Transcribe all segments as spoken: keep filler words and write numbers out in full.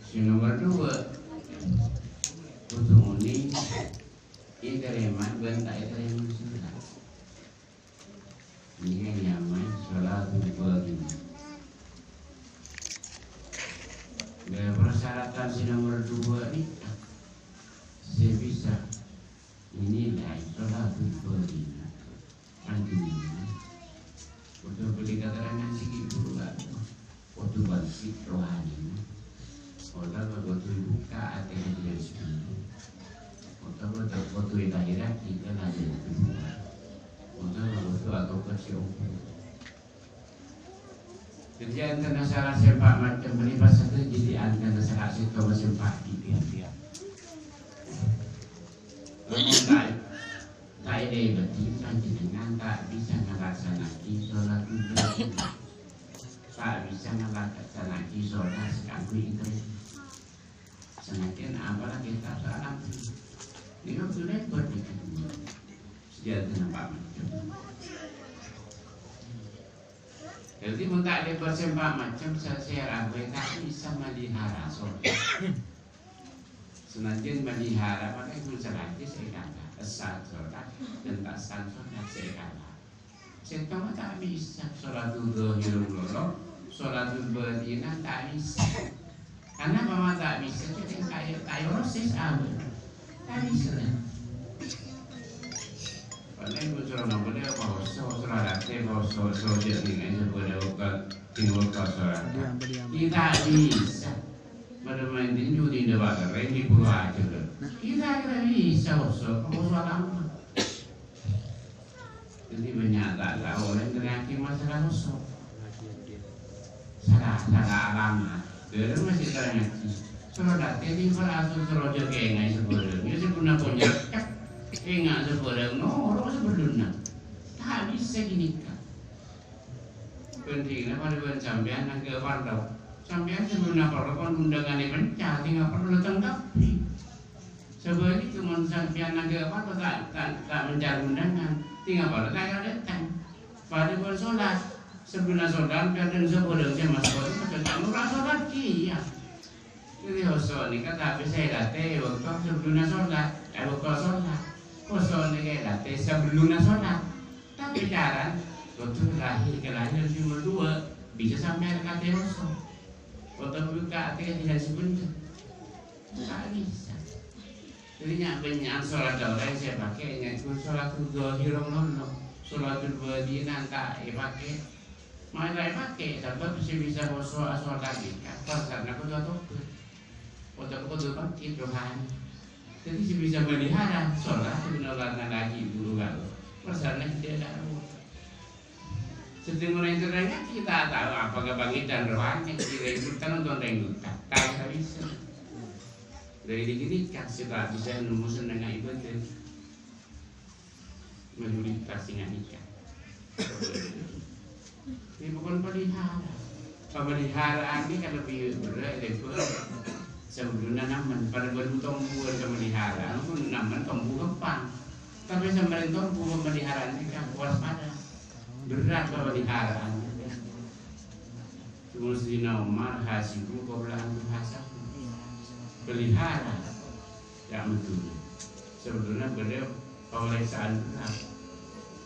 Sè nomer duwâ', kodhu onèng ètarèma bân ta' ètarèma sholat. Nèka nyamaè sholatul bâdhinah. Dâ' parsyaratan sè nomer duwâ' nèka sè bisa menilai sholatul bâdhinah. Panjhennengngan kodhu bâdhi katerrangan sè ghi' buru, Pak. Kodhu bangkit rohanina. Otabâ kodhu bukka' atè ka jhâlân sè bhendher. Otabâ kodhu èlahèrraghi ka jhâlân sè bhendher. Otabâ kodhu atokèt sè ongghu. Dhâddhi, antarana sarat sè empa' macem panèka pas sadhâjâ dhâddhi antarana sarat sè tao sè empa' ghi' bhidhâ. Lamon ta' Ta' èdhâbâdhi panjhennengngan ta' bisa ngalaksana'aghi sholat wajib. Ta' bisa ngalaksana'aghi sholat sè kaangghuy ètarèma. Sanajjhân apala kètab sè alam. Nèka ghun lèbât nèka. Sè jhâlân napa macem. Dhâddhi, mon ta' lèbât sè empa' macem, sè, sè rabu ta' bisa malihara sholat. Sanajjhân malihara, maka ghun salajhi sè èkala. Sah sholat, bân ta' sah sholat sè èkala. Sèttonga ta' bisa, sholatul dhahir malolo, sholatul batinah ta' bisa. Karna bârâmma ta' bisa, jhâ' ta' èyorosi sè abâ'. Ta' bisa, kan? Palèng ghun soro napa, poso, soro rajâ, poso, soro jâ' nèka, sè bâdâ wèkta, sè wèkta soro rajâ. Diam, diam. Kita bisa. Padâ maèn tinju, tinju bakar, ini puluh aja, lho. Kita kira bisa, poso, poso lama. Dhâddhi bânnya' ta' tao, orèng terrangaghi masalah poso. Sala, sala alamat. Dhârem masih terrangaghi. Soro dâteng, soro asu, soro jâ' kèngaè sabhârâng. Yâ, sè ghun napa nyakèt. Kènga' sabhârâng, noro' sabellunna. Ta' bisa ghânèka. Bhândhinganna padâ bân sampèyan nangghâ' parlo. Sampèyan sabellunna parlo pon ondhângan èpanca, tengnga parlo dâteng kabbhi. Sabhâligghâ, mon sampèyan nangghâ' parlo ta', ta', ta' mencar ondhângan, tengnga parlo ta' kèra dâteng. Padâ bân sholat, sabellunna sholat, kadhâng sabhârâng sè maskot, maksod ta' noro' sholat kèya. Dhâddhi, poso nèka ta' bisa èlatè è bâkto sabellunna sholat, è bâkto sholat. Poso nèka èlatè sabellunna sholat. Tapè carana, kodhu lahir ka lahir sè nomer duwâ', bisa sampè' ka atè poso. Otabâ bukka' atè ka dhâlem sè bhendher. Ta' bisa. Dhâddhi nya'-bânnya'an sholat orèng sè èpakè ngangghun sholatul dhahir malolo, sholatul batinah ta' èpakè. Mayu ta' èpakè, sabâb sè bisa poso asolat nèka, parsana kodhu atobhât. Otabâ kodhu bangkit rohani. Dhâddhi sè bisa malihara sholat, sè bân Allah Ta'ala ghi' buru karo. Parsana ghi' dâ' karo. Sèttong orèng terrangaghi ta' tao apa kabhângètan rohani, kèra-kèra nonton rèng duta. Ta' bisa. Dhâri ghânèka sè ta' bisa nemmo sennengnga ibâdâh. Mayoritas sè ghânèka. Ini bukan pelihara. Pemeliharaan ini kan lebih berat, lebih berat. Sabellunna namen, padâ bân tombuwân pemeliharaan, pun namen tombu ghâmpang. Tapè sampèyan tombu pemeliharaan ini kan waspada. Berat pemeliharaan. Cuma Sayyidina Umar, "Hasibu qabla an tuhasabu." Pelihara. Ya, betul. Sebetulnya beliau pemeriksaan berat.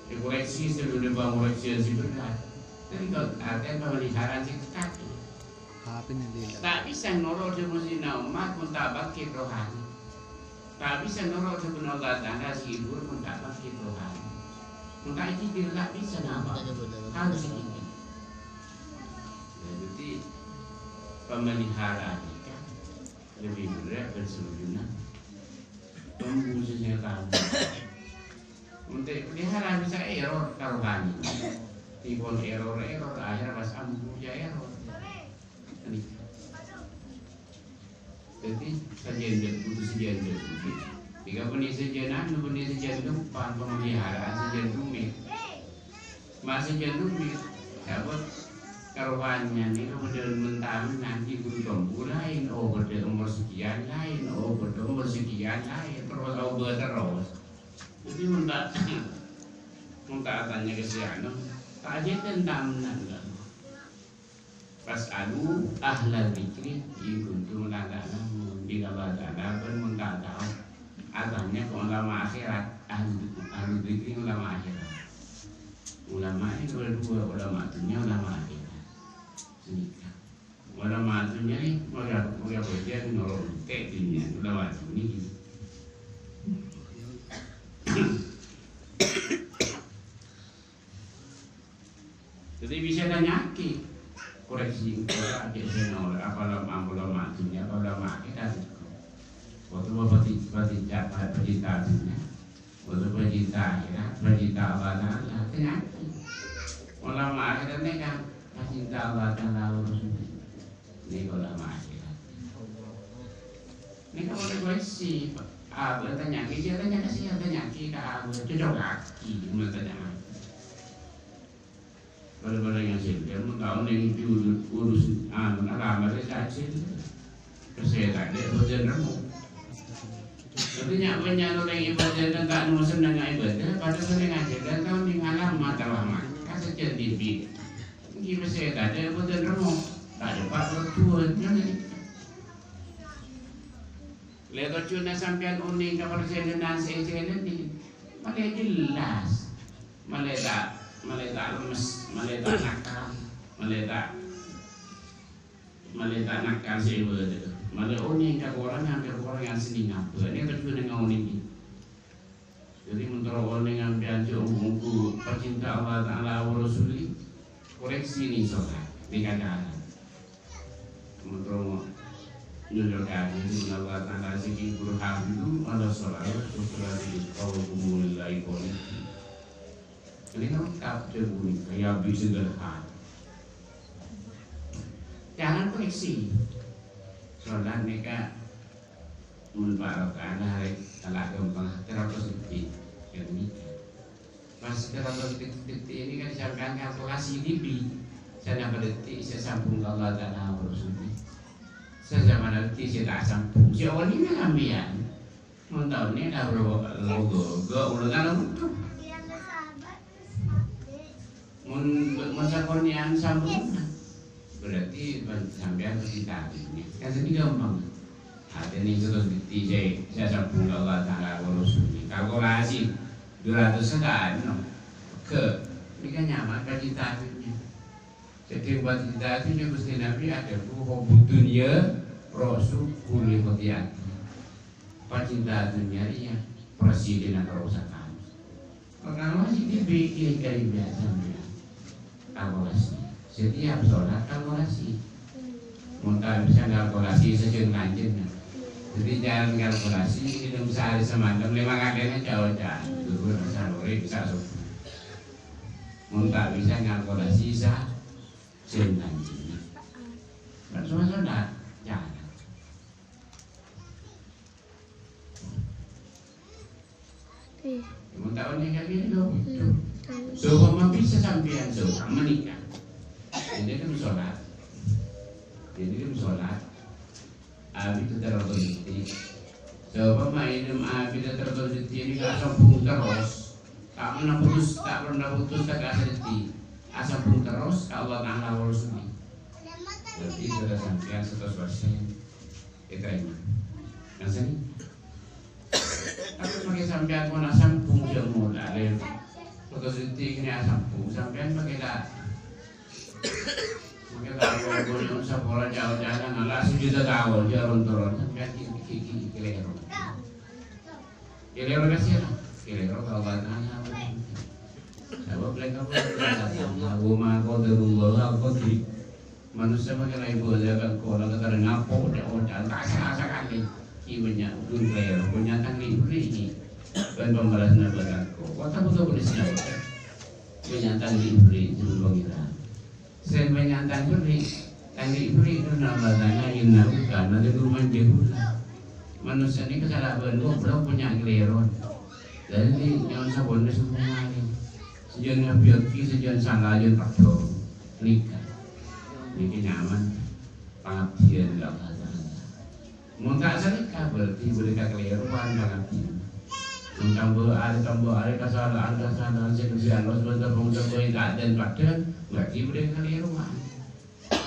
Dikoreksi sebelum dia pemeriksaan si berat. Tapi kalau artinya pemeliharaan sih ketat. Tapi ini dia. Ta' bisa noro' dhâbuna Sayyidina Umar, pun ta' bangkit rohani. Ta' bisa noro' dhâbuna Allah Ta'ala sè ibur, pun ta' bangkit rohani. Maka iki ta' bisa napa? Harus ini. Jadi, pemeliharaan ini kan lebih berat dari sebelumnya. Tunggu sesuai tahu. Untuk pelihara bisa error kalau kami. Tipon error, error, akhirnya pas ambu ya error. Ini. Jadi, sajân jhâ' butuh sajân jhâ' butuh. Jika punya sajân anu, punya sajân ghâmpang, pemeliharaan sajân rumit. Ma' sajân rumit, sabâb karowannya nèka bâdâ mentang nanti guru tombu laèn, oh, bâdâ umur sekian laèn, oh, bâdâ umur sekian laèn, terus obâ terus. Jadi, mon ta', mon ta' atanya ka si anu, ta' ajhâ' tentang menang, kan? Fas'alu ahla dzikri in kuntum la ta'lamun. Bi Allah Ta'ala bân mon ta' tao, atanya ka ulama akhirat. Ahli, ahli dzikri ulama akhirat. Ulama ini dua-dua, ulama dunia, ulama akhirat. Senika. Ulama dunia ini, moga, moga bagian nolong tek dunia, ulama dunia ini. Jadi bisa tanyaki, koreksi, engko' aja saya nolak, apa ulama, apa ulama dunia, apa ulama akhirat. Waktu mau pati, pati, pati, pati dunia, waktu pecinta akhirat, pecinta Allah Ta'ala, tanyaki. Ulama akhirat ini kan, pecinta Allah Ta'ala, urus ini. Ini ulama akhirat. Ini kalau ada koreksi, apa tanyaki, saya tanya ke saya, tanyaki ke apa, cocok lagi, mau tanya. Bâlâ-bâlâ ngajhâlân, mon tao neng juru-, urus, anu, alamar, ya, cacil. Kesehatan, ya, bâdân remmo. Tapi nya-, bânnya' orèng ibadah, ta' nèmo sennengnga ibadah, padahal senneng ngajhâlân, tao neng alamar, alamar. Kan sajân dibi'. Ènggi kesehatan, ya, bâdân remmo. Ta' dâpa' perjuangan, kan? Lè tojjhuna sampèyan onèng ka parjhâlânan sè èjhâlâni, malè jelas. Malè ta', malè ta' lemmes, malè ta' nakal, malè ta', malè ta' nakal sè èbâdâ. Malè onèng kakorangan, kakorangan sè nèngabâ. Nè tojjhuna ngaonèngè. Jadi, mon terro onèng sampèyan jhâ' ongghu-ongghu pecinta Allah Ta'ala wa Rasulih, koreksi nèng sholat, nèng acara. Mon terro nyocokaghi, Allah Ta'ala sè ghi' buru hafizu ala sholawat wa salati wa qumu lillahi qanitin. Ini lengkap jhâ' bunyi, kayak bisa gerhana. Jangan koreksi. Sholat nèka Mon parokaan arè tella' ghâmpang, terro sedhi. Ghânèka. Pas terro sedhi ini kan sampèyan kalkulasi dhibi'. Sanapa dhâddhi sè sambhung ka Allah Ta'ala wa Rasulih. Sanapa dhâddhi sè ta' sambhung. Sè onèngnga sampèyan. Mon ta' onèng, ta' perlo lo-, lo-, ulengan untuk. Mon, mon sakonè'an sambhung, berarti sampèyan mesti tadina. Kan sedhi ghâmpang. Artèna terro sedhi sè, sè sambhung ka Allah Ta'ala wa Rasulih. Kalkulasi dua ratus sekian, no. Ke, ini kan nyaman, kan cita-citanya. Sedheng cita-citanya Gusti Nabi ada hubbu dunya ra'su kulli khati'atin. Pecinta dunia rèya presidenna karusakan. Kalkulasi dhibi' kèra-kèra biasa, ya. Kalkulasi. Setiap sholat kalkulasi. Mon ta' bisa kalkulasi sajân kanjeng. Jadi jangan kalkulasi, ngènom sehari semalam, lèma kalèna jhâ'-jhâ'. Dhuhur, asar, maghrib, isya, subuh. Mon ta' bisa kalkulasi sajân kanjeng. Kan semua sholat, jangan. Iya. Mon ta' onèng ka'dinto. Hmm. Sopama bisa sampèyan sopama menikah. Ini kan sholat. Ini kan sholat. Abit terro sedhi. Sopama ini abit terro sedhi ini ghi' sambhung terros. Ta' pernah putus, ta' pernah putus, ta' ka sedhi. Asambhung terros ka Allah Ta'ala wa Rasulih. Berarti sudah sampèyan seratus persen. Ètarèma. Kan sènè'. Tapè makè sampèyan pon asambhung jhâ' molè. Foto syuting ini asambhung. Sampèyan makè ta', makè ta' ngobrol sapola jhâ'-jhâ' nala sejuta taon jhâ' ron-toron. Sampèyan ki-, ki-, ki-, kalèro. Kalèro ka sèra? Kalèro ka Allah Ta'ala. Sabâb lèng kabbhi Allah Ta'ala. Wa ma qadarullah haqqa qadri. Manossa makè la èbâlâ ka engko' la kadhâddhiyân ngapo, oca'-oca'an, ta' sah sakalè. Ghi' bânnya' ghun kalèro, bânnya' tang li-, bherri' ghi'. Bân pambalassanna bân engko'. Kota butuh polisi apa? Bânnya' tang li-, bherri' jhâ' Pangèran. Sè bânnya' tang bherri', tang li-, bherri' duna Allah Ta'ala, innahu kana dzaluman jahula. Manossa nèka sala bân goblok, bânnya' kalèro. Dhâddhi, nyo'on saponè sambhung malè. Sajân ngabiyâghi, sajân sala, jân padhâ. Nèka. Nèka nyaman pangabdiyân ka Allah Ta'ala. Mon ta' sanèka, berarti bâdâ kakalèrowan pangabdiyân. Mon tambâ arè, tambâ arè, kasala'an, kasala'an sè kabiyân Allah subhanahu wa ta'ala, ta' jân padhâ, berarti bâdâ kakalèrowan.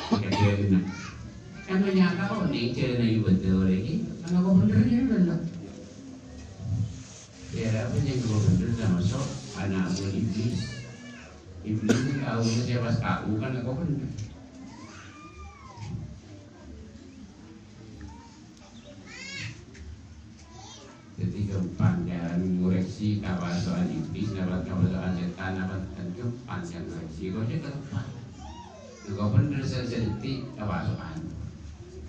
Kadhâ' ghânna. Kan nyata kok nèng jhâlânna ibâdâ orèng iki, kan apa bhendher ya, kan? Ya, apa yang apa bhendher, tamaso' ana' buah iblis. Iblis ini kau ini saya pas kau kan apa bhendher. Dhâddhi, ghâmpang jhâlân ngoreksi kapaso'an iblis, napa kapaso'an sètan, napa ghâmpang jhâlân ngoreksi. Kok jhâ' ghâmpang. Kok bhendher sè-, sadetik kapaso'an.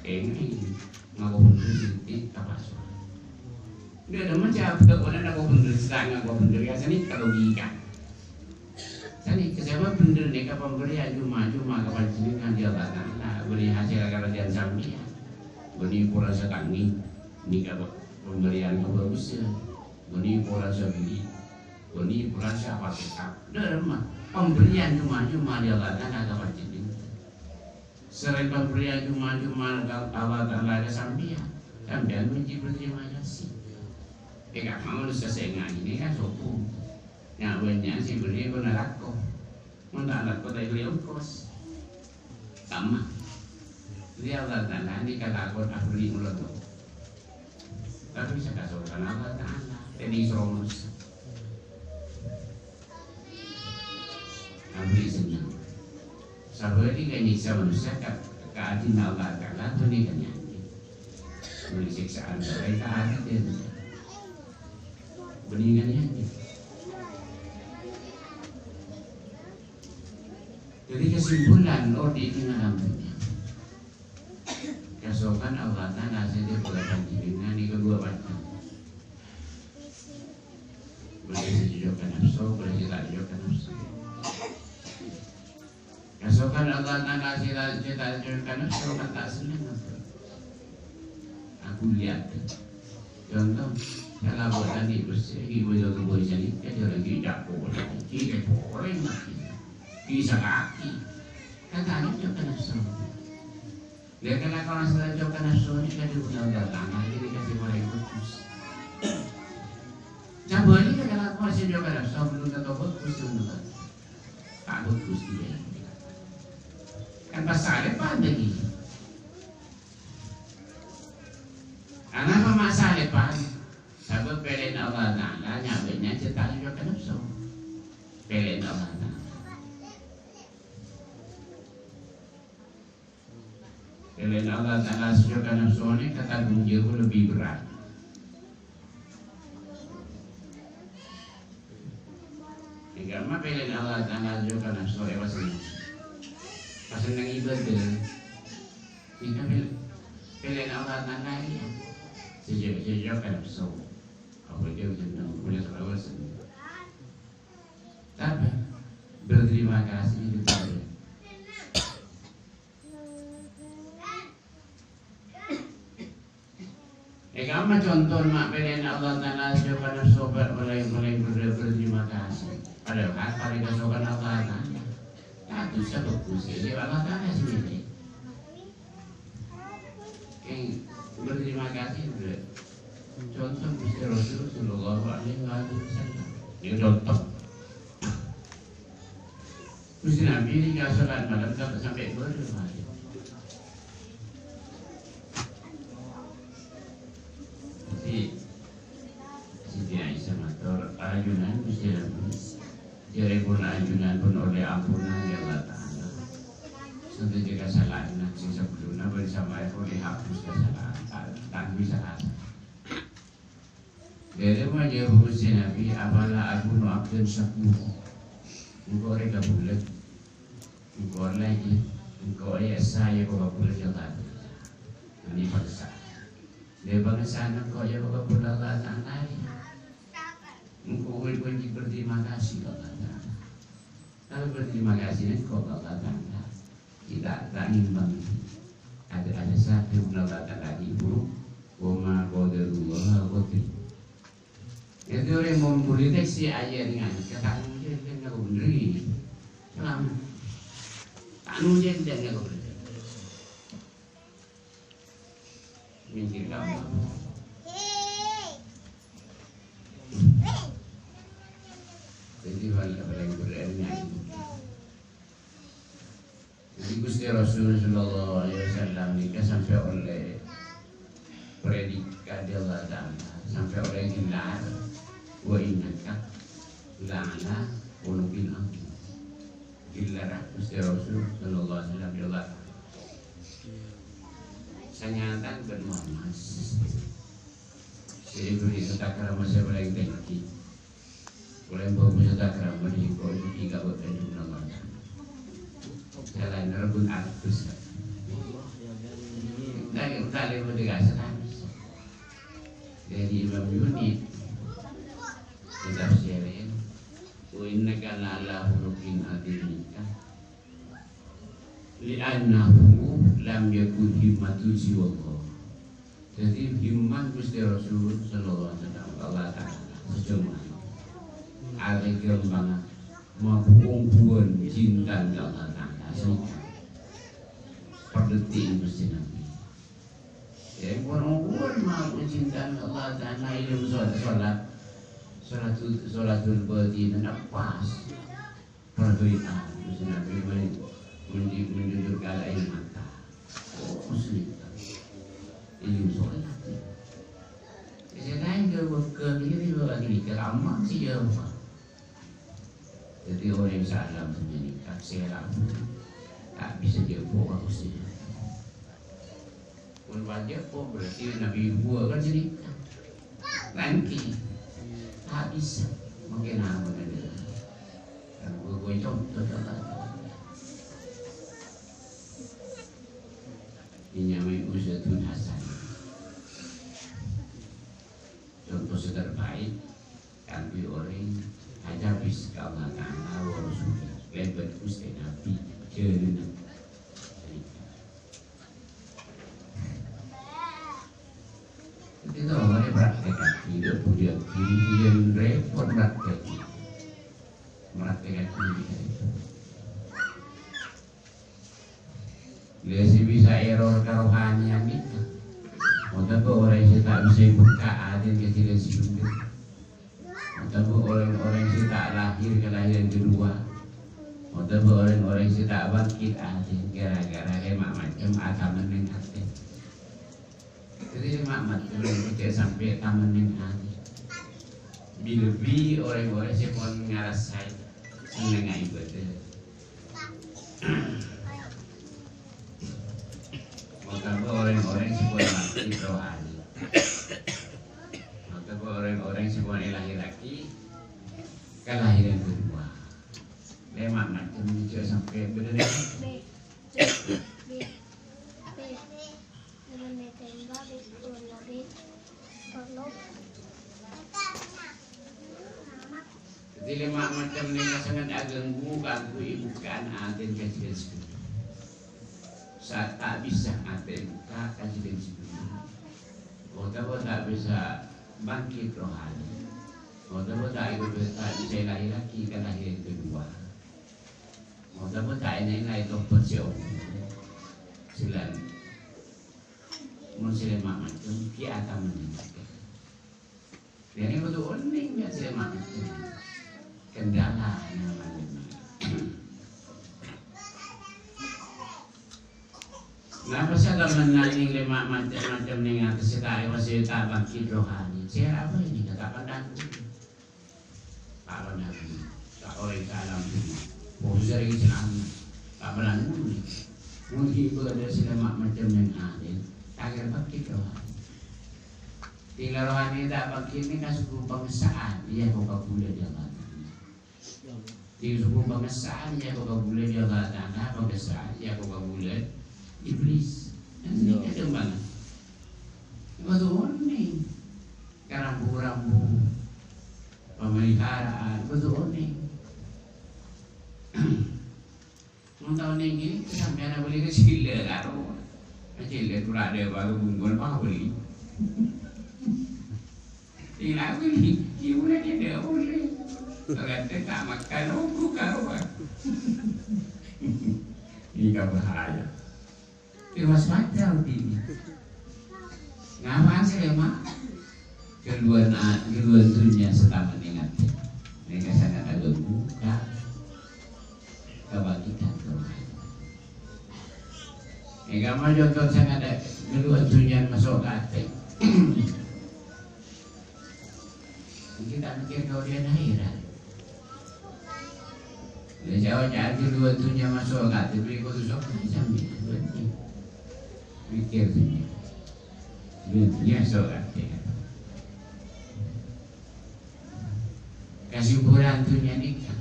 Èngghi, ngako bhendher sadetik kapaso'an. Dhâddhi, mon jhâ' kok bhendher, ngako bhendher, sè ngako bhendher, ya, seni kalogika. Sanèka sabâb bhendher nèka pemberian coma-coma ka panjhennengngan, ya Allah Ta'ala. Bânnè hasèl karajhâân sampèyan. Bânnè pora satangi nèka pemberian kabhâghusân. Bânnè pora sabhâi. Bânnè pora sapa tetap. Dârma. Pemberian coma-coma, ya Allah Ta'ala, ka panjhennengngan. Sareng pemberian coma-coma Allah Ta'ala ka sampèyan. Sampèyan mènji berterima kasih. È, ka manossa sè ngajhi nèka sopo. Nya bânnya' sè bherri' kona lako. Mon ta' lako ta' èbherri' ongkos. Sama. Jadi Allah Ta'ala nèka lakon abherri' molo to. Tapè sè kasokan Allah Ta'ala. Tènè sronos. Abherri' senneng. Sabâli ka nyiksa manossa ka, ka adina Allah Ta'ala, bânnè kan nyanyi. Bânnè siksaan bhâi ka adina. Bânnè kan nyanyi. Jadi kesimpulan, odi' nèng alam dunya. Kasokan Allah Ta'ala sè dibâlâ panjhennengngan nèka dua macem. Bâdâ sè cocok ka nafsu, bâdâ sè ta' cocok ka nafsu. Kasokan Allah Ta'ala sè ta', sè ta' cocok ka nafsu, kan ta' senneng apa. Aku lihat. Conto, kalau buat tadi bersih, ibu jaga boy jadi, kan dia lagi jago lagi, kita boleh mati. Bisa kaki. Kan ta' cocok ka nafsu. Lha, kalakowan sè ta' cocok ka nafsu nèka dhi-budhi Allah Ta'ala, jadi kasih orang bagus. Coba ini kalakowan sè cocok ka nafsu, belum tentu bagus, teman-teman. Ta' bagus dia. Kan pas salèpan lagi. Kenapa pas salèpan? Sabâb pèlèna Allah Ta'ala, nyabâ' nyajâ ta' cocok ka nafsu. Pèlèna Allah Ta'ala. Pèlèna Allah Ta'ala sè cocok ka nafsu nèka tanggung jawab lebbi berrâ'. Nèka ma' pèlèna Allah Ta'ala sè cocok ka nafsu, è, pas senneng. Pas senneng ibâdâ. Nèka pèl-, pèlèna Allah Ta'ala, iyâ. Sè cocok, sè cocok ka nafsu. Apa dia senneng, punya saudara senneng. Tapi berterima kasih itu boleh. È, kamma conto ma' pèlèna Allah Ta'ala sè cocok ka nafsu, mulai, mulai ber-, berterima kasih. Padahal kan parèng kasokan Allah Ta'ala. Nah, itu sebab khusus ya Allah Ta'ala sendiri. Yang berterima kasih juga. Contoh Gusti Rasul sallallahu alaihi wasallam. Ini contoh. Gusti Nabi nèka salat malem sampai, sampai bârâ malem. Jadi, Siti Aisyah mator, "Ajunan Gusti Nabi, jârèpon ajunan pon ollè ampunan, ya Allah Ta'ala. Sadhâjâ kasala'an sè sabellunna bân samangkèn pon èhapus kasala'an, ta', ta' bisa." Dâri majâwâb Gusti Nabi, "Afala akunu abdan syakura." Engko' rè kabulâ. Engko' lagi. Engko' ya saya kok kabulâ ya Allah. Ini paksa. Dâri bangsa engko' ya kok kabulâ Allah Ta'ala. Engko' wajib berterima kasih ka Allah Ta'ala. Kalau berterima kasih engko' ka Allah Ta'ala. Kita tak imbang. Ada, ada satu Allah Ta'ala ibu. Wa ma qadarullah wa qadar. Itu yang mempolitik si ayah dengan kata mungkin dia nggak bener ini. Selamat. Tak nunggu dia nggak bener. Minggir kamu. Jadi, paling, paling bener ini. Jadi, Gusti Rasul sallallahu alaihi wasallam nèka sampè' ollè predikat dâri Allah Ta'ala, sampè' ollè gelar, "Wa innaka la'ala khuluqin adzim." Gelar Gusti Rasul sallallahu alaihi wasallam dâri Allah Ta'ala. Sanyatan bân Muhammad. Sè èbhâri' takrama sè palèng tèngghi. Polè bhâbhâ takrama di kol di kabâ' Tanjung Nawaran. Salaèn rebut artus. Lagi, lagi, lagi, lagi, lagi. Dâri Imam Yunit. Kitab Sirin. "Wa innaka la'ala khuluqin adzim." Li'annahu lam yakun himmatu siwallah. Dhâddhi, himmat Gusti Rasul sallallahu alaihi wasallam ka Allah Ta'ala sè coma arè ghâmpang mabu-ombuwân cinta ka Allah Ta'ala sè perdhetti Gusti Nabi. Ya, mabu-ombuwân mabu cinta ka Allah Ta'ala, ilmu sholat, sholat, sholatul, sholatul batinah pas. Perdui'an, Gusti Nabi mè-, menju-, menjujur ka laèn mata. Oh, Muslim. Ini sholat. Sè laèn ke, ke kiri, ke kiri, ke lama sih ya, Pak. Dhâddhi, orèng sè alam dunia ini, tak sè rabu. Tak bisa dia bawa Gusti. Pon pajâ kok berarti Nabi gua kan sini. Ranking. Tak bisa. Mungkin apa kan dia? Kan gua, gua contoh, contoh. Ini namanya uswatun hasanah. Contoh sè terbaik, kaangghuy orèng ajhâbis ka Allah Ta'ala wa Rasulih, lèbât Ghustè Nabi, jhâlânan. Dhâddhi, tolong dipraktekkan, tidak boleh diem, repot praktek. Praktekkan ini. Lha sè bisa error karohaniyan nèka. Otabâ orèng sè ta' bisa bukka' atèna ka jhâlân sè bhendher. Otabâ orèng-orèng sè ta' lahir kalahiran kedua. Otabâ orèng-orèng sè ta' bangkit atèna gara-gara lèma' macem atamenneng atè. Dhâddhi lèma' macem jhâ' sampè' tamenneng atè. Bi-, lebbi orèng-orèng sè pon ngarasaè sennengnga ibâdâh. Otabâ orèng-orèng sè pon mati rohani. Otabâ orèng-orèng sè pon èlahèrraghi kalahiran kedua. Lèma' macem jhâ' sampè' bâdâ lèma'. Dhâddhi, lèma' macem nèka sanget aghânggu kaangghuy bukka'an atèna ka jhâlân sè bhendher. Sa-, ta' bisa atè bukka' ka jhâlân sè bhendher. Otabâ ta' bisa bangkit rohani. Otabâ ta' bisa, ta' bisa lahèrraghi kalahiran kedua. Otabâ ta' ènga-ènga è tobat sè ongghu. Jhâlân. Mon sè lèma' macem, ghi' atamenneng. Dhâddhi kodhu onèng ka sè lèma' macem. Kendala nyaman. Napa sè atamenneng lèma' macem-macem nèng atè sè ta' èwasè ta' bangkit rohani? Sè apa ini? Kata pandang. Para nabi, ta' orèng sè alam dunya. Wong sè sering ceramah, ta' pernah nguli. Mungkin ibadah sè lèma' macem nèng atè, ta' kèra bangkit rohani. Tinggal rohani ta' bangkit nèng ka sukul pangessa'an, iyâ kok kabulâ dâ' Allah. Tinggal sukul pangessa'an, iyâ kok kabulâ dâ' Allah Ta'ala, pangessa'an, iyâ kok kabulâ iblis. Ini kembang. Kodhu onèng. Karambu-rambu. Pemeliharaan, kodhu onèng. Mon ta' onèng ghi, sampèyan abâli ka jhilâ karo. Jhilâ pura adâ' baru bungkol, apa abâli? Tinggal abâli, gimana dia ada boleh. Berarti tak makan, oh, buka, oh. Ini kan bahaya. Tiwas wajar, Bi. Ngapa sih, Mak? Keluar na-, keluar dunia sè ta' menneng atè. Nèka sanget aghânggu ka kebangkitan kembali. Sama conto sè ngadâ' ghâlluwân dhunnya maso' ka atè. Mungkin ta' mikir ka orèng akhèrat. Lah, jâ' oca' ghâlluwân dhunnya maso' ka atè, bhâi kodhu sokka sambi. Mikir dhunnya. Dhunnya maso' ka atè. Kasimpulan dhunnya nèka,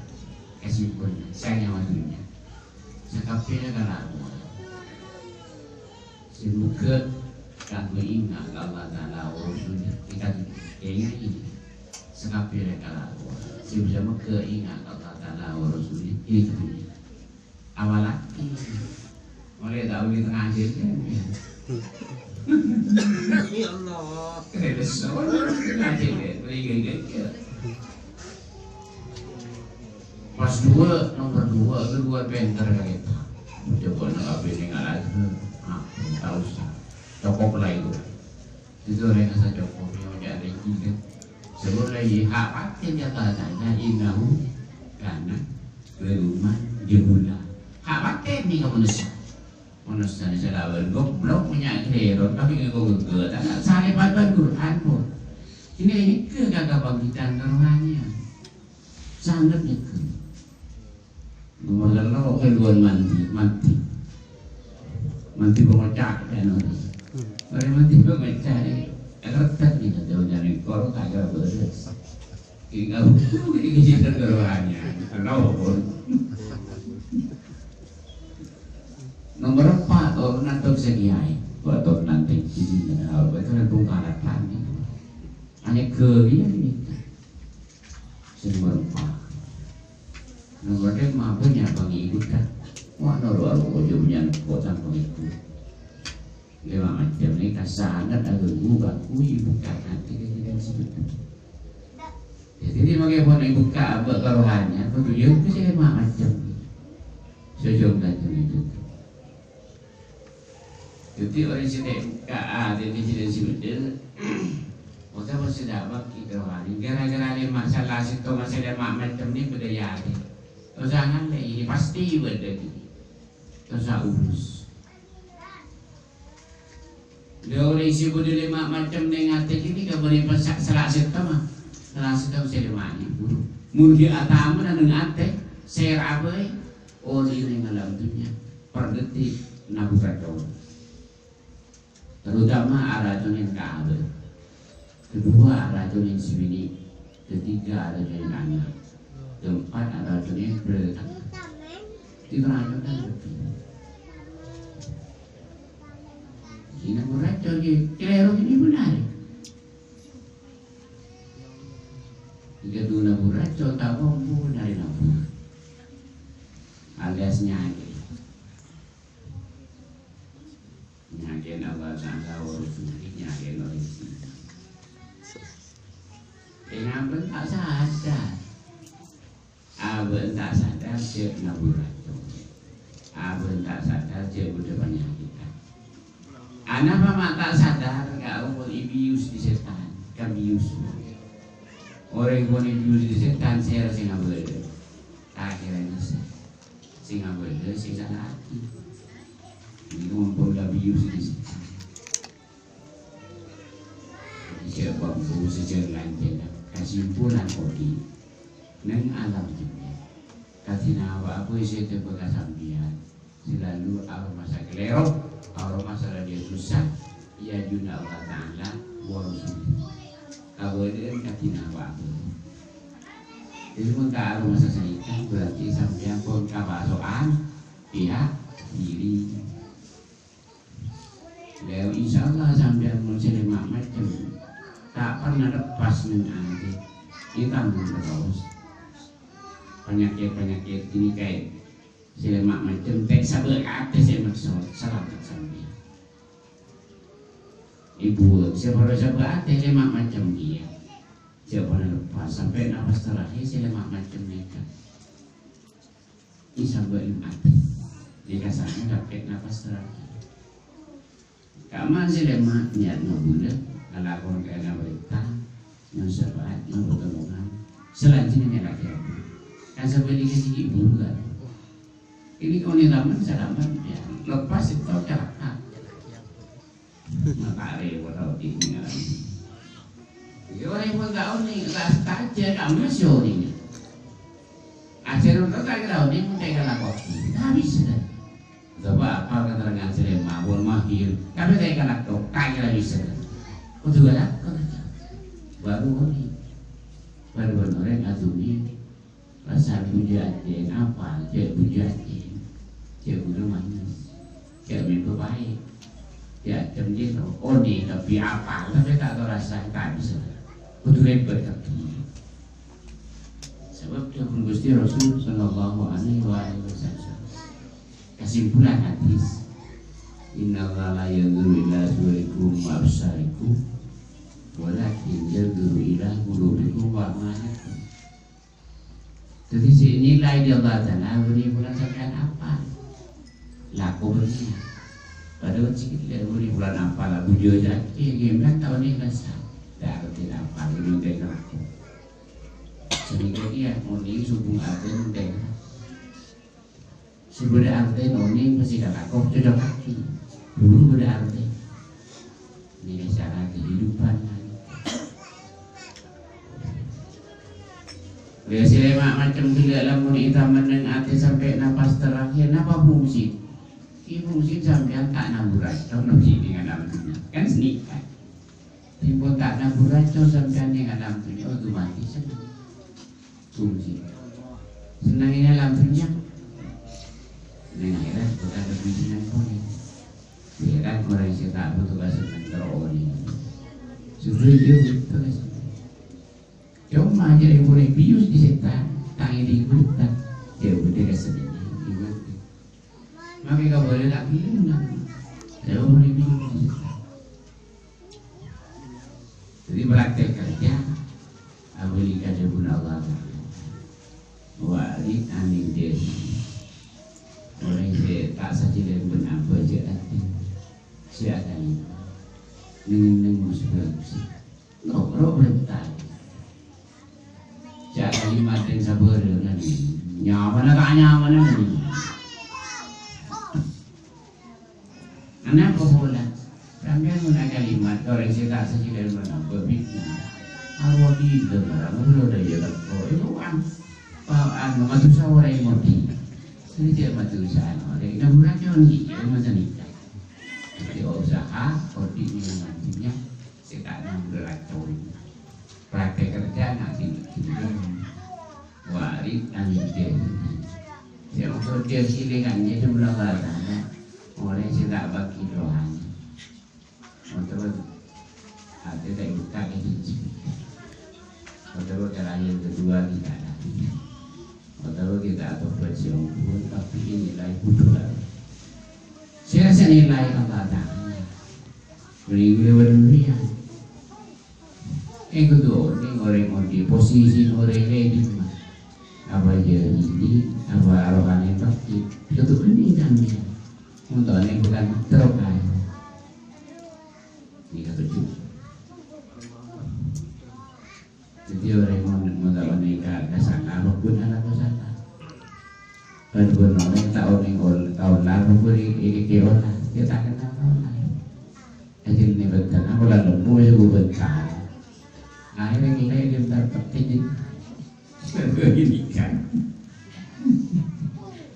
kasimpulan sanyawa dhunnya. Sakabbhiyânna kalakowan. Sè moghâ kaangghuy enga' ka Allah Ta'ala wa Rasulih, kita enga'i. Sakabbhiyânna kalakowan sè bisa moghâ enga' ka Allah Ta'ala wa Rasulih, ini dhunnya. Awalagi. Mulai tak boleh tengah akhir kan? Ya Allah. Kaya besok tengah akhir kan? Mulai gaya-gaya. Pas dua, nomor dua, itu dua pinter kali itu. Coba nak apa ini nggak lagi? Ah, tak usah. Cukup lah itu. Itu orang yang saya cukup, yang macam ada yang gila. Sebab lagi hak paten nyata-nyata, innahu kana zaluman jahula. Hak paten nèka manossa. Manossa nèka sè lawan goblok, punya keliru, tapi nggak goblok. Tanah sale papan Quran pun. Ini, ini ke kagak bangkitan rohaninya. Sangat nèka. Nomor tello', ghâlluwân mandi, mandi. Mandi pangocak, kan. Mari mandi pangocak, eh. Retet gitu, jauh dari kor, kagak beres. Tinggal buku, ini kejiran kerohanian. Kenapa, pun? Nomor empat, turunan Tun Sè Kiai. Buat turunan tinggi, dan hal itu kan bongkaran, gitu. Hanya gerian, gitu. Sè nomor empat. Nomor lima punya pengikut, kan? Wah, noro aku ojo punya kok sang pengikut. Lima macam ini kasanat ada buka kui buka nanti kita sebut. Jadi dia pakai phone buka apa kerohanian, betul ya, itu sih lima macam. Sejauh macam itu. Jadi orang sini K A, jadi sini sini. Otak masih dapat kita hari. Gara-gara ini masalah situ masih ada mak macam ni budaya ni. Terus jangan lagi, ini pasti beda ni. Terus urus. Lha orèng sè bâdâ lèma' macem neng atè kènè' kabârâ' pasa' sala' sèttong, sala' sèttong sè lèma' nèko. Mon ghi' atama neng atè, sèra bhâi, orèng neng alam dhunnya, per detik nabur racon. Terutama araconnèn ka abâ'. Kedua, araconnèn sè binè'. Ketiga, araconnèn ana'. Keempat, araconnèn bhârâ'. Di racon kan lebih. Ini murah coy, keliru ini benar. Jika tu nabur racun, tak mampu dari nabur. Alias nyakè. Nyakè Allah Ta'ala, wa Rasulih, nyakè Allah. Eh, ngampun tak sadar. Abâ' ta' sadar jhâ' nabur racon. Abâ' ta' sadar jhâ' bâdâ panyakèt. Anapa ma' ta' sadar? Ka' omor èbius di sètan, ka bius. Orèng pon èbius di sètan, sèra sè ngabâlâ. Akhirnya sè, sè ngabâlâ, sè sala'aghi. Ini mumpung ka bius di sètan. Jhâ' bâmbu sajân lanjhângnga kasimpulan odi' neng alam dhunnya. Kadhi napa'a bhâi sè ètèbâ ka sampèyan, selalu aromasa kalèro, aromasa rajâ dusa, è ajunanna Allah Ta'ala, wa Rasulih. Kabâdâ'ân kadhi napa'a bhâi. Jadi, mon ta' aromasa sanèka, berarti sampèyan pon kapaso'an pihak kiri. Lha, insyaallah sampèyan mon sè lèma' macem ta' parna lepas neng atè. Ètambung terros. Panyakèt-panyakèt ghânèka sè lèma' macem, ta' sabâ' atè sè maksod, salamet sampèyan. Ibu, sè parlo sabâ' atè lèma' macem kèya. Jhâ' parna lepas, sampè' napas terakhir sè lèma' macem nèka. Isabâ' neng atè. Di kasarnya sampè' napas terakhir. Ka'amma sè lèma' niat ngabulâ, ngalakon kaènga parènta, nyo'on syafaat, nyo'on pertolongan. Selanjutnya nyalakè apa? Kan sampè' nèka sè ghi' bulâ. Ini kau ni taman salamet, ya. Lepas itu celaka. Mata rewel tau di pengaran. Iya, orèng pon tau ni, ras taja kamu sih ni. Ajar untuk tak kira ni, mungkin kalau kau tak bisa. Coba apa keterangan saya mawon mahir, tapi saya kan aku kaya bisa. Kudu galak, baru ni, baru orèng aduni. Rasa bujâ atè, apa? Cè' bujâ atè. Cè' guna manis. Cè' mènto paè. Cè' cem jero. Onèng kabbhi apa? Tapè ta' tao rasa, ta' bisa. Kudu rèbât kabbhi. Sabâb dhâbuna Ghustè Rasul sallallahu alaihi wa alihi wasallam. Kesimpulan hadis, "Innallaha la yanzuru ila suwarikum wa absarikum, walakin yanzuru ila qulubikum wa a'malikum." Dhâddhi sè ènilai di Allah Ta'ala, bânnè bulân sampèyan apa? Lako bânnè. Padahal sè ènilai bânnè bulân apa, la bujâ jârèya, ghi' mènta onèng rasa. Dâ' artèna apa, ghi' mènta lako. Sehingga dia muni subung atè mènta. Sè bâdâ artè onèng pastè kalako cocok atè. Dulu bâdâ artè. Ini cara kehidupan. Biasanya mak macam gila lamun kita meneng atè sampè' napas terakhir, napa fungsi? Ini fungsi sampèyan ta' nambur aco, no, di dengan alam dunia. Kan seni, kan? Timpun ta' nambur aco sampèyan dengan alam dunia, otomatis seneng. Fungsi. Seneng ini alam dunia. Neng akhirat bakal lebih seneng pole. Ya kan, orang sè ta' butuh ka seneng terus ini. Sudah dia butuh ka seneng. Cuma jadi boleh bius di setan, tangi di hutan. Dia udah ka seneng. Gimana? Maka gak boleh lagi. Dia boleh bius di setan. Jadi praktek kerja, abâli ka dhâbuna Allah Ta'ala. Wa a'rid 'anil jahilin. Orèng sè ta' sajhilân bân abâ' jâ' atè. Sè akal. Neng-enneng mus bagus. Noro' bântal. Jâ' kalimat yang sabar, kan? Nyamana ta' nyamana, kan? Anapa pola? Sampèyan nguna kalimat orèng sè ta' sajhilân bân abâ' fitnah. Arwah kita barang ngobrol dah ya, tak kok. Itu kan, ah, anu, madusa orèng modi. Ini dia madusa anu, orèng. Nah, bukan cuma gitu, macam itu. Jadi, usaha, kodi ini nantinya, sè ta' nambur racun. Praktek kerja, nak sini. Wa a'rid 'anil jahilin. Sè maksud jahilin kan, jadi belum bahasanya. Orèng sè ta' bâgi rohani. Otabâ atè ta' buka ka jhânjhi. Otabâ ka lahir kedua kita ada. Otabâ kita atau buat sè ongkon, tapi ini lain butuh. Sè rasa nilai Allah Ta'ala. Mending gue berdua. Èngghi, kodhu onèng orèng modi, posisi orèng rèya è dimma. Apa jâ' ini, apa rohani pasti. Kodhu onèng kan ya. Untuk onèng bukan teruk aja. Ini kata juga. Jadi orèng mon-, mon-, onèng ka, ka sana, apa pun ala ka sana. Kan bener, ta' onèng ol-, ta' ola, apa pun i-, i-, i-, ola. Dia tak kenal ola. Akhirnya bentar, aku lalu mulai bentar. Akhirnya kita ini bentar petik ini. Ini kan.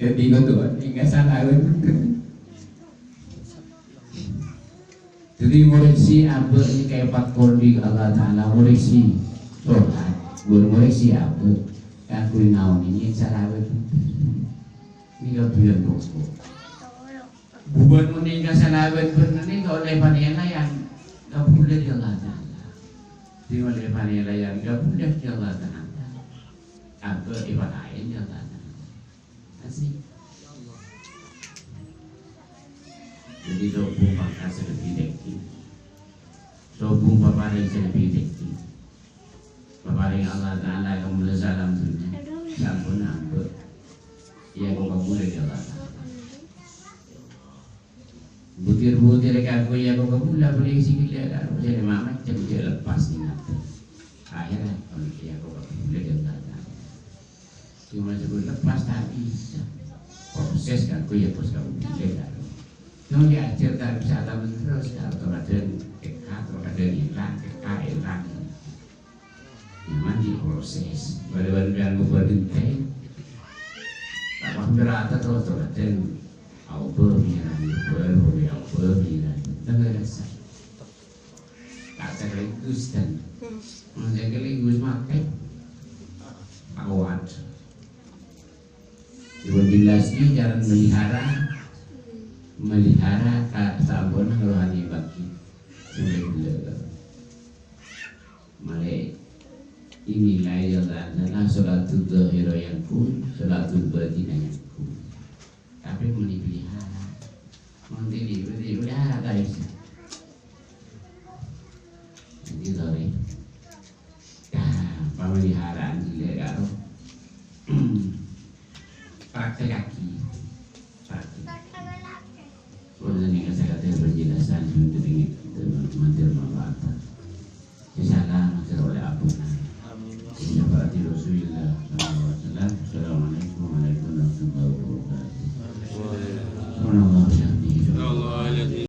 Jadi, kodhu, ini nggak salah, kan? Jadi, ngoreksi abâ' ini kayak pat kondi ke Allah Ta'ala, ngoreksi sholat, ngoreksi abâ'. Kan gue naon ini salah, kan? Ini kelebihan pokok. Bukan meninggal salawan bener ini oleh penilaian kabulâ di Allah Ta'ala. Di oleh penilaian kabulâ di Allah Ta'ala. Apa ibadah di Allah Ta'ala? Asik. Jadi, sobung pangkat sè lebih tinggi. Sobung paparèng sè lebih tinggi. Paparèng Allah Ta'ala kamolja'an alam dunya. Sampun abâ'. Iyâ, kok kabulâ, ya Allah Ta'ala. Butir-butir kaku, iyâ, kok kabulâ, boleh isi gila, kan? Jadi, mama, cem-, cem lepas nih, ngatur. Akhirnya, iyâ, kok kabulâ, ya Allah Ta'ala. Cuma sebut lepas tak bisa. Proses kan, ku ya, bos kamu bisa kan. Cuma diajar tak bisa, tak terus, ya, atau ada Proses. Bali-bali pian bubar genteng. Tak paham berata terus terus. Dan apa pikiran bubar, apa pikiran. Tapi rasa. Tak sekaligus dan. Mau sekaligus mati. Awat. Ibu jelas ini cara melihara, melihara ka sabon rohani bagi. Sudah gila. Mare inilah yang adalah sholatul zahirah yang kun, sholatul batinah yang kun. Tapi mau dipelihara, mau dipelihara, udah ada bisa. Jadi sorry. Nah, pameliharaan dile karo praktekake. Praktek. Pun ini saya kata penjelasan untuk ini, untuk mandir mawata. Insyaallah, mandir oleh Abu. Amin. Syafaat Rasulullah sallallahu alaihi wasallam. Assalamualaikum warahmatullahi wabarakatuh. Subhanallah.